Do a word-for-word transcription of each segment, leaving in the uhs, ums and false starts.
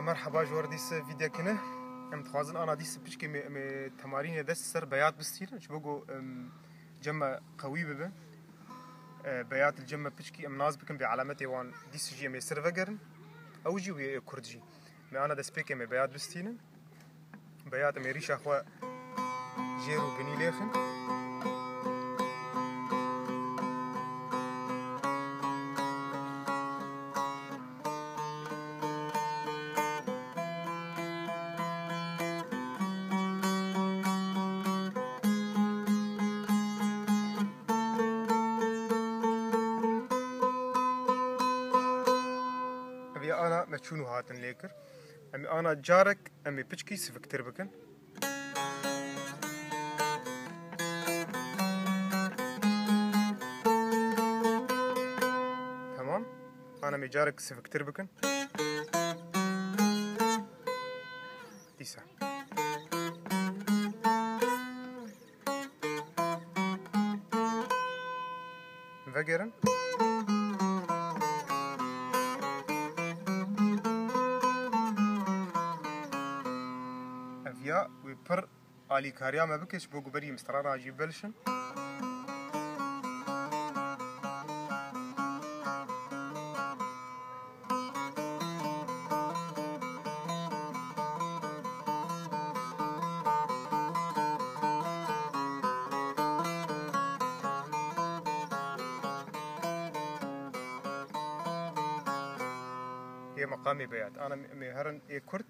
Merhaba, ji we re dîs vîdekine. Em dixwazin ana dîs piçkê me, me temarînê dest ser beyat bistînin. Ji bo ku, em, cem me qewî bibe. E, beyat li cem me piçkî em nas bikin, bê alametê wan dîs jî em ê ser vegerin. Ew jî wê kurd jî. Me ana destpêkê me beyat bistînin. Beyat em ê rîşa xwe jêr û binî lêxin. Ev ya ana me çûn û hatin lê kir. Em ê ana carek, em ê piçkî siviktir bikin. Tamam. Ana em ê carek siviktir bikin. Dîsa. Vegerin. Ev ya wê pir alîkariya me bike, ji bo ku berî em strana jî belişin. Yê meqamê beyat. Ana em ê herin ê kurt.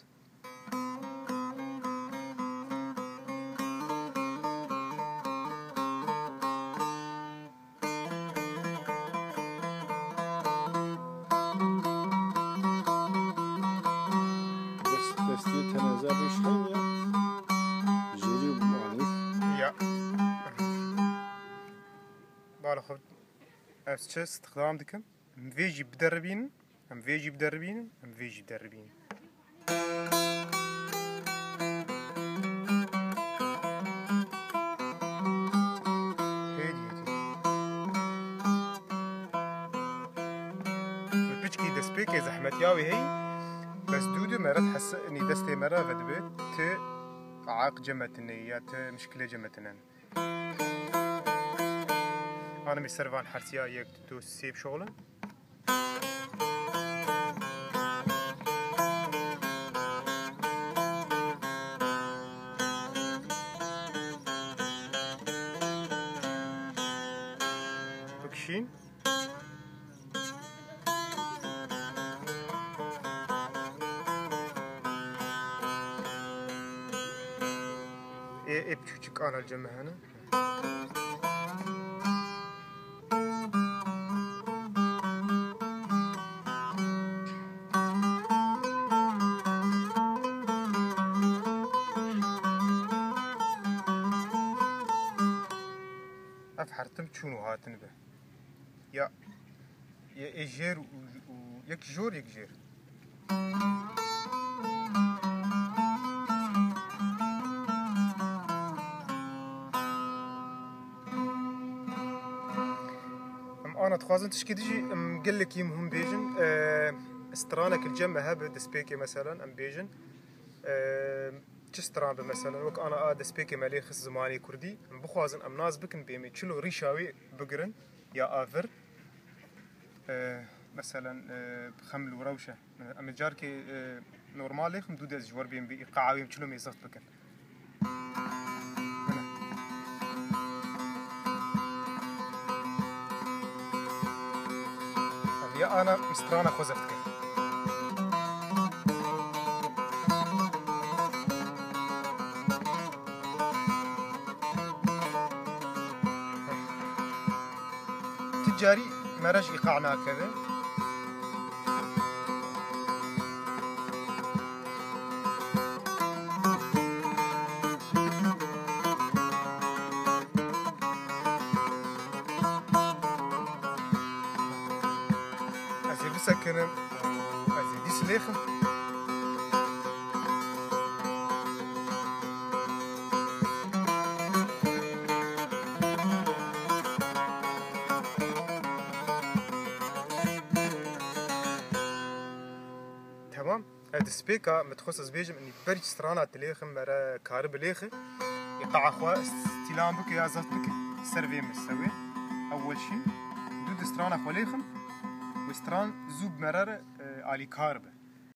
Dest, destê teneze rîştîn ya. Jêrî û manîf. Ya. Bala xwe. Ez çi stixdam dikim? Em vê jî bideribînin, em vê jî bideribînin, em vê jî bideribînin. Hêdî, hêdî. Wê piçkî destpêkê zehmetiya wê heyî, bes dû dû me re hese-, nî destê me re vedibê, ti aeq cem me tine ya ti mişkile cem me tine. Hanimê ser van hersiya yek, du, sê bişoxlin. Bikişîn. Ê, ê piçûçik ana li cem me hene. Ev hertim çûn û hatin be. Ya, ya ê jêr û, û yek jor, yek jêr. Em ana dixwazin tişkî dijî em gelekî muhim bêjin. E, stranek li cem me hebe destpêkê, meselen, em bêjin. E, çi stran be, meselen, wek ana a destpêkê me lê xist zimanê kurdî. Em bixwazin em nas bikin bê me çilo rîşa wê bigirin ya a vir. E, meselen, e, xeml û rewş e. Em ê carkê, e, normal lêxim, dû dest ji wer bên bi îqaa wê em çilo mêzext bikin. Ev ya ana strana xwe zeft kir. Tu carî mere ji îqaa nakeve. Ez ê bisekinim. Ez ê dîs lêxim. Tamam. Ev destpêka, min dixwest ez bêjim, inî berî strana tu lêxin, mere kari bi lêxi. Îqa'a xwe stîlan bike ya zeft bike. Ser vê min sewê. Ewwel şîn, du di strana xwe lêxin. Wê stran zû bi mere re, e, alîkar be.